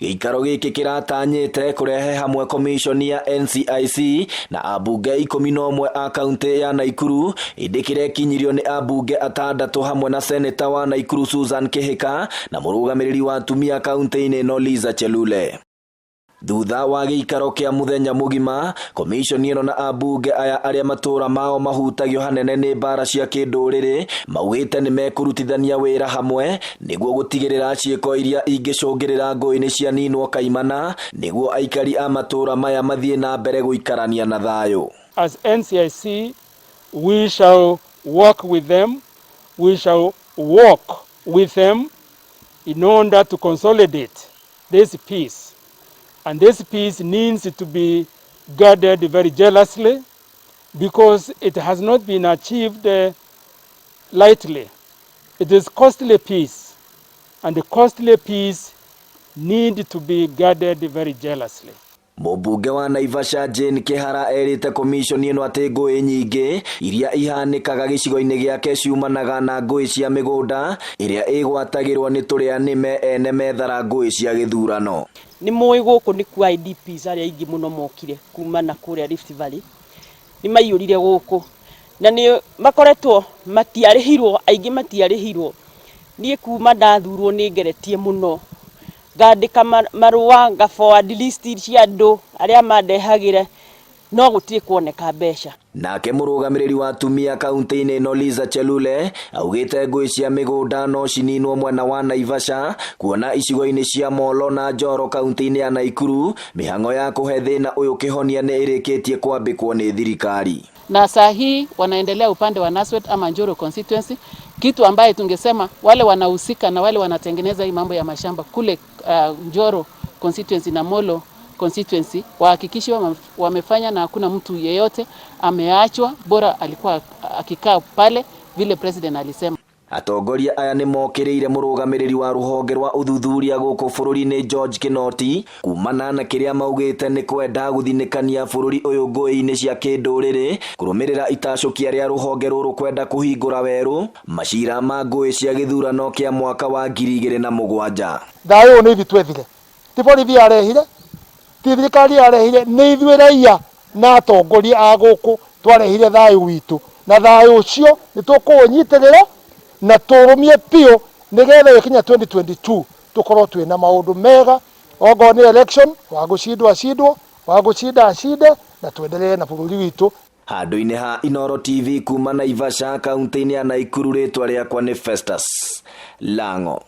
Gĩikaro gĩkĩ kĩratanyĩte kũrehe hamwe komiconi ya NCIC na ambunge 11 a kaunti ya Naikuru, ĩndĩ kĩrekinyirio nĩ ambunge atandatũ hamwe na seneta wa Naikuru Susan Kihika na mũrũgamĩrĩri wa atumia kaunti-inĩ ĩno Liza Chelule. Thutha wa gĩikaro kĩa mũthenya mũgima, komiconi ĩno na ambunge aya arĩa matũra mao mahutagio hanene nĩ mbara cia kĩndũrĩrĩ maugĩte nĩ mekũrutithania wĩra hamwe nĩguo gũtigĩrĩra ciĩko iria ingĩcũngĩrĩra ngũĩ nĩ cianinwo kaimana nĩguo aikari a matũra maya mathiĩ na mbere gũikarania na thayũ. As NCIC, we shall work with them, we shall walk with them in order to consolidate this peace. And this peace needs to be guarded very jealously because it has not been achieved lightly. It is costly peace, and the costly peace need to be guarded very jealously. Mũmbunge wa Naivasha Jane Kihara erĩte komiconi ĩno atĩ ngũĩ nyingĩ iria ihanĩkaga gĩcigo-inĩ gĩake ciumanaga na ngũĩ cia mĩgũnda ĩrĩa ĩgwatagĩrwo nĩ tũrĩa nĩme ene methara ngũĩ cia gĩthurano. Nĩ mũĩ gũkũ nĩkuo IDPs arĩa aingĩ mũno mokire kuma na kũrĩa Rift Valley, nĩ maiyũrire gũkũ na nĩ makoretwo matiarĩhirwo, aingĩ matiarĩhirwo. Niĩ kuma ndathurwo nĩ ngeretie mũno, ngandĩka marũa, nga forward list cia andũ arĩa mandehagĩre, no gũtirĩ kuoneka mbeca. Nake mũrũgamĩrĩri wa atumia kaunti-inĩ ĩno Liza Chelule augĩte ngũĩ cia mĩgũnda no cininwo mwena wa Naivasha, kuona icigo-inĩ cia Molo na Njoro kaunti-inĩ ya Naikuru mĩhang'o ya kũhe thĩna ũyũ kĩhonia nĩ ĩrĩkĩtie kwambĩkwo nĩ thirikari. Na saa hii wanaendelea upande wa Naswet ama Njoro constituency, kitu ambaye tungesema wale wanahusika na wale wanatengeneza hii mambo ya mashamba kule Njoro constituency na Molo constituency wahakikishe wamefanya na hakuna mtu yeyote ameachwa, bora alikuwa akikaa pale vile president alisema. Atongoria aya nĩ mokĩrĩire mũrũgamĩrĩri wa rũhonge rwa ũthuthuria gũkũ bũrũri-inĩ George Kinoti kumana na kĩrĩa maugĩte nĩ kwenda gũthinĩkania bũrũri ũyũ ngũĩ-inĩ cia kĩndũrĩrĩ kũrũmĩrĩra itacũkia rĩa rũhonge rũrũ kwenda kũhingũra werũ macira ma ngũĩ cia gĩthurano kĩa mwaka wa 2007. Thayũ ũyũ nĩ ithuĩ twethire, ti borithi yarehire, ti thirikari yarehire, nĩ ithuĩ raia na atongoria a gũkũ twarehire thayũ witũ, na thayũ ũcio nĩ tũkũũnyitĩrĩra na tũrũmie biũ nĩgetha gĩkinya 2022 tũkorwo twĩna maũndũ mega, ongorwo nĩ election wa gũcindwo acindwo, wa gũcinda acinde, na twendelee na bũrũri witũ. Handũ-inĩ ha Inooro TV kuma Naivasha kaunti-inĩ ya Naikuru, rĩtwa rĩakwa nĩ Festus Lango.